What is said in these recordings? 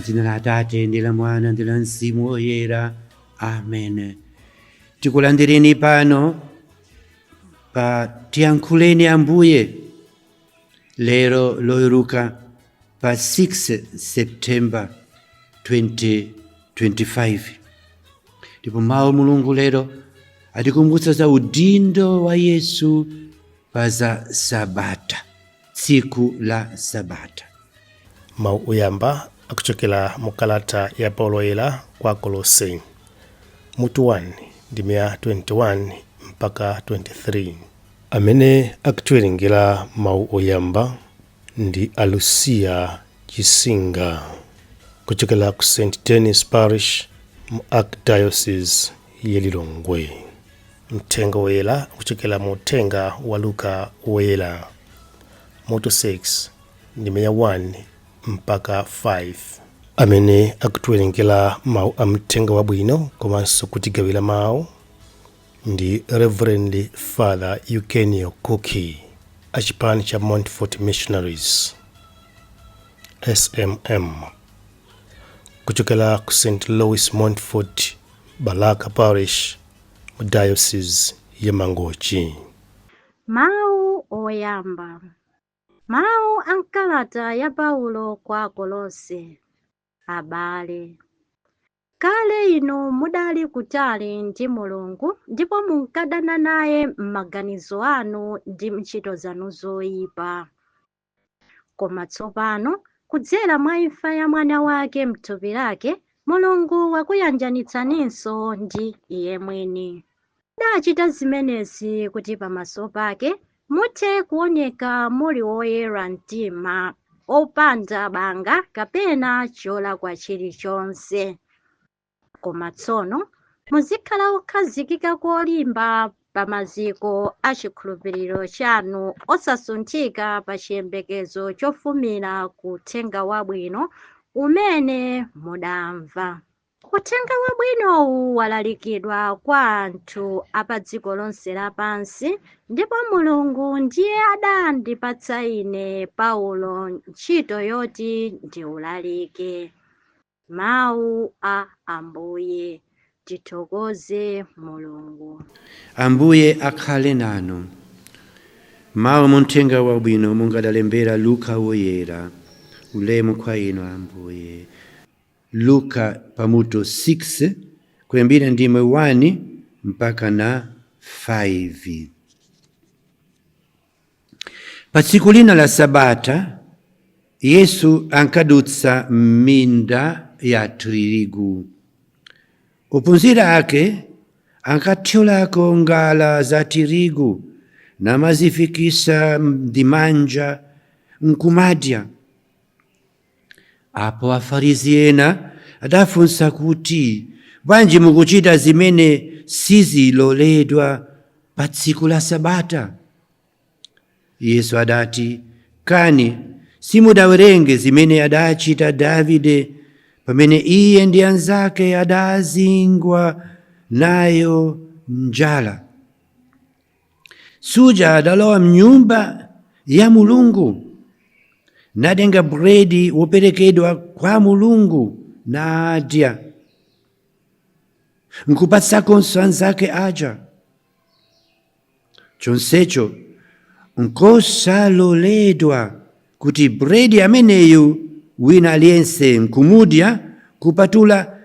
Dzina la Atate ndi la Mwana ndi la Mzimu Woyera, amen. Tikulandireni pano pa Tiyankhuleni Ambuye lero Loweruka pa 6 September 2025. Ndipo mawu Mulungu lero atikumbutsa za udindo wa Yesu pa za Sabata, tsiku la Sabata. Mawu oyamba akuchokera mu kalata ya Paulo Woyera kwa Kolose, mutu 1, ndime ya 21 mpaka 23. Amene akutiwerengera mawu oyamba ndi a Lucia Chisinga kuchokera ku St Denis Parish mu Archdiocese ya Lilongwe. Mthenga woyera kuchokera mu uthenga wa Luka Woyera, mutu 6, ndime ya 1 mpaka 5. Amene akutiwerengera mawu a mthenga wabwino komanso kutigawira mawu ndi Reverend Father Eugenio Kuki, achipani cha Montfort Missionaries, SMM, kuchokera ku St Louis Montfort, Balaka Parish, mu Diocese ya Mangochi. Mawu oyamba. Mawu a mkalata ya Paulo kwa Akolose. Abale, kale inu mudali kutali ndi Mulungu ndipo munkadana naye m'maganizo anu ndi ntchito zanu zoyipa. Koma tsopano, kudzera mwa imfa ya Mwana wake m'thupi lake, Mulungu wakuyanjanitsaninso ndi Iye mwini. Adachita zimenezi kuti pamaso pake muthe kuoneka muli woyera mtima, opanda banga kapena cholakwa chilichonse. Koma tsono muzikhala okhazikika kolimba pa maziko a chikhulupiriro chanu, osasunthika pa chiyembekezo chofumira ku uthenga wabwino umene mudamva. Uthenga wabwinowu walalikidwa kwa anthu a pa dziko lonse lapansi, ndipo Mulungu ndiye adandipatsa ine Paulo ntchito yoti ndiwulalike. Mawu a Ambuye. Tithokoze Mulungu. Ambuye akhale nanu. Mawu muthenga wabwino mungadalembera Luka Woyera. Ulemu kwa inu, Ambuye. Luka pamutu 6, kuyambira ndime 1 mpaka na 5. Pa tsiku lina la Sabata Yesu ankadutsa m'minda ya tirigu. Ophunzira ake ankathyolako ngala za tirigu namazifikisa ndi manja nkumadya. Apo Afarisi ena adafunsa kuti, "Bwanji mukuchita zimene siziloledwa pa tsiku la Sabata?" Yesu adati, "Kani simudawerenge zimene adachita Davide pamene iye ndi anzake adazingwa nayo njala? Suja adalowa mnyumba ya Mulungu natenga bredi woperekedwa kwa Mulungu nadya, nkupatsakonso anzake aja? Chonsecho nkosaloledwa kuti bredi ameneyu wina aliyense nkumudya kupatula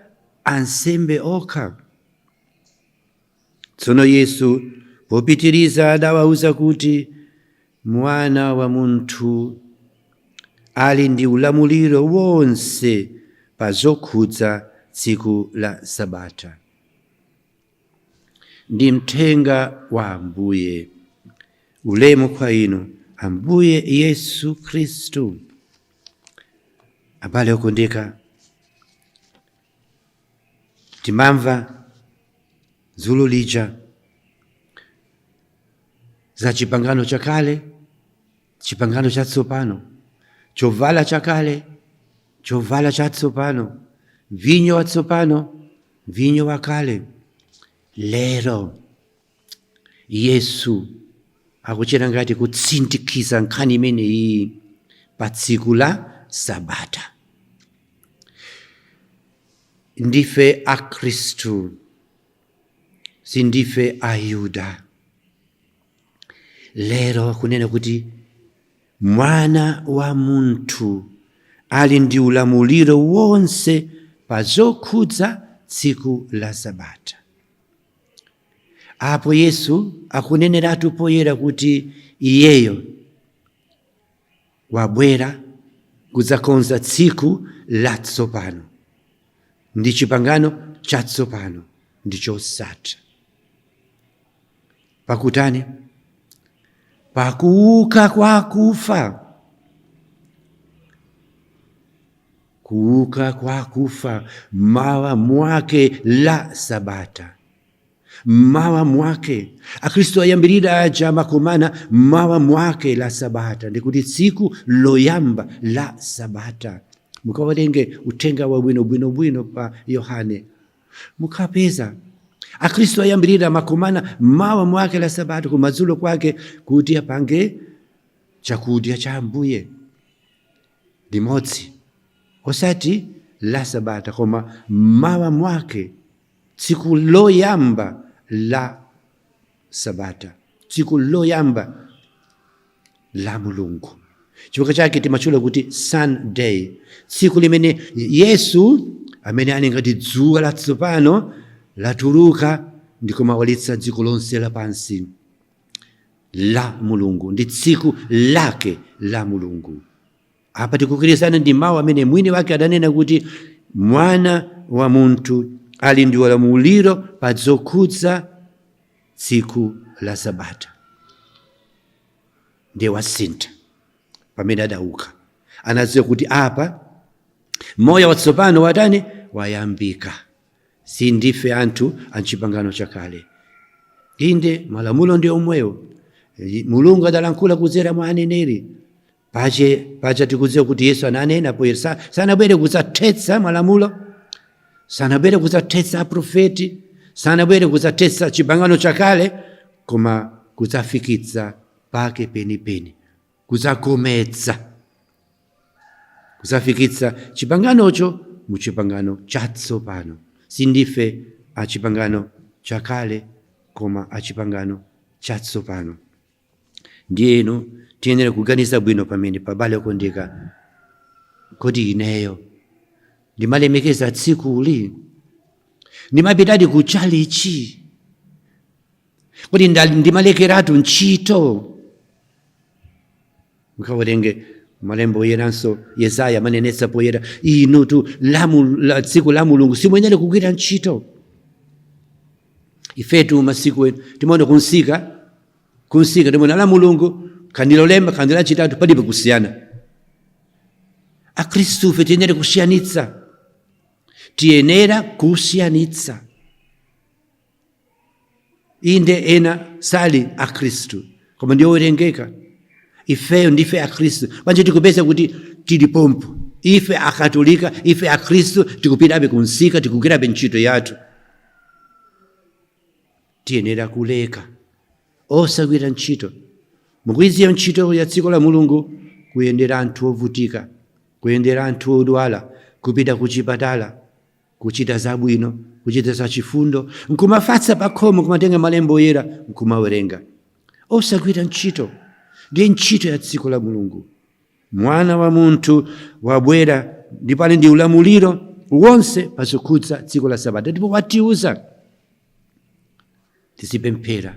ansembe okha." Tsono Yesu popitiriza adawauza kuti, "Mwana wa Munthu ali ndi ulamuliro wonse pa zokhudza tsiku la Sabata." Ndi mthenga wa Ambuye. Ulemu kwa inu, Ambuye Yesu Khristu. Abale okondeka, timamva dzulo lija za chipangano chakale, chipangano chatsopano, chovala chakale, chovala chatsopano, vinyo watsopano, vinyo wakale. Lero Yesu akuchita ngati kutsindikiza nkhani imeneyi pa tsiku la Sabata. Ndife akhristu, sindife ayuda. Lero kunena kuti mwana wa munthu ali ndi ulamuliro wonse pa zokhudza tsiku la sabata. Apo Yesu akuneneratu poyera kuti iyeyo wabwera kudzakonza tsiku latsopano ndi chipangano chatsopano ndi chosatha. Pakutani? Pakuuka kwa akufa. Kuuka kwa akufa mawa mwake la sabata, mawa mwake. Akhristu ayambirira aja makomana mawa mwake la sabata, ndikuti tsiku loyamba la sabata. Mukawerenge uthenga wabwino bwinobwino pa Yohane, mukapeza akhristu ayambirira makomana mawa mwake la sabata, kumadzulo kwake, kuti apange chakudya cha Ambuye limodzi, osati la sabata koma mawa mwake, tsiku loyamba la sabata, tsiku loyamba la Mulungu. Chifukwa chake timatchula kuti Sunday, tsiku limene Yesu amene ali ngati dzuwa latsopano latuluka ndikumawalitsa dziko lonse lapansi la Mulungu, ndi tsiku lake la Mulungu. Apa tikugwirizana ndi mawu amene mwini wake adanena kuti mwana wa munthu ali ndi ulamuliro pa zokhudza tsiku la sabata. Ndiye wasintha pamene adauka, anadziwa kuti apa moyo watsopano watani? Wayambika. Sindife anthu a chipangano chakale. Inde, malamulo ndi omwewo, Mulungu adalankhula kudzera mwa aneneri. Pache pacha tikudziwa kuti Yesu ananena poyera, sanabwere kudzathetsa malamulo, sanabwere kudzathetsa aprofeti, sanabwere kudzathetsa chipangano chakale, koma kudzafikitsa pake penipeni, kudzakometsa, kudzafikitsa chipanganocho mu chipangano chatsopano. Sindife a chipangano chakale koma a chipangano chatsopano. Ndiyeno tiyenera kuganiza bwino pamene pabale okondeka, kodi ineyo ndimalemekeza tsikuli? Ndimapitadi ku chalichi? Kodi ndimalekeratu ntchito? Mukawerenge malembo oyeranso, Yesaya amanenetsa poyera, inutu la tsiku la Mulungu simuyenera kugwira ntchito. Ifetu masiku eno timaona kunsika, kunsika timaona la Mulungu kandi lolemba kandi lachitatu, palibe kusiyana. Akhristufe tiyenera kusiyanitsa, tiyenera kusiyanitsa. Inde, ena sali akhristu koma ndi owerengeka. Ifeyo ndife akhristu, panje tikupeza kuti tili pompo. Ife akatolika, ife akhristu, tikupitabe kunsika, tikugwirabe ntchito yathu. Tiyenera kuleka osagwira ntchito. Mukuidziwa ntchito ya tsiku la Mulungu? Kuyendera anthu ovutika, kuyendera anthu odwala, kupita kuchipatala, kuchita zabwino, kuchita zachifundo, nkumafatsa pakhomo, kumatenga malembo oyera nkumawerenga, osagwira ntchito. Ndiye ntchito ya tsiku la Mulungu. Mwana wa munthu wabwera ndipo ali ndi ulamuliro wonse pazokhudza tsiku la sabata, ndipo watiuza tizipemphera,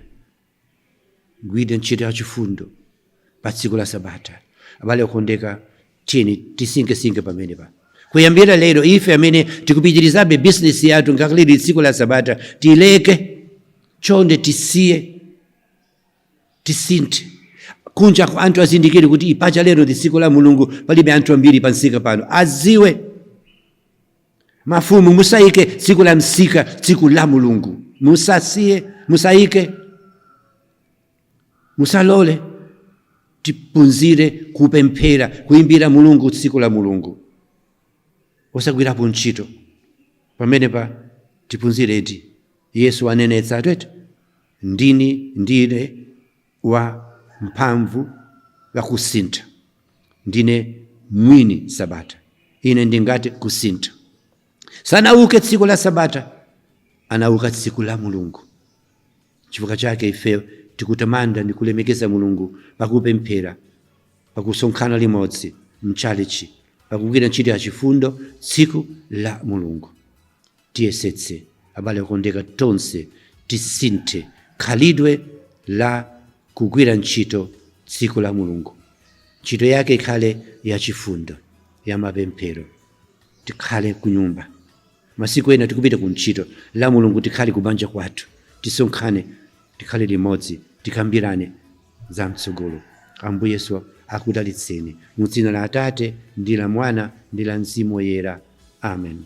gwire ntchito ya chifundo pa tsiku la sabata. Abale okondeka, tiyeni tisinkesinke pamenepa. Kuyambira lero, ife amene tikupitirizabe bizinesi yathu ngakhale tsiku la sabata, tileke chonde, tisiye, tisinthe. Kunja kwa anthu azindikire kuti ipacha lero ndi tsiku la Mulungu, palibe anthu ambiri pansika pano, aziwe. Mafumu, musayike tsiku la msika tsiku la Mulungu, musasiye, musayike, musalole. Tiphunzire kupemphera, kuimbira Mulungu tsiku la Mulungu, osagwirapo ntchito. Pamenepa tiphunzireti Yesu anenetsa twete, ndini ndine wa mphamvu wakusintha, ndine mwini sabata, ine ndingati kusintha. Sanauke tsiku la sabata, anauka tsiku la Mulungu. Chifukwa chake ife tikutamanda ndi kulemekeza Mulungu pakupemphera, pakusonkhana limodzi mchalichi, pakugwira ntchito ya chifundo tsiku la Mulungu. Tiyesetse, abale okondeka, tonse tisinthe khalidwe la kugwira ntchito tsiku la Mulungu. Ntchito yake ikhale yachifundo, ya mapemphero. Tikhale kunyumba. Masiku ena tikupita ku ntchito, la Mulungu tikhale kubanja kwathu, tisonkhane, tikhale limodzi, tikambirane za mtsogolo. Ambuye Yesu akudalitseni mu dzina la Atate ndi la Mwana ndi la Mzimu Woyera. Amen.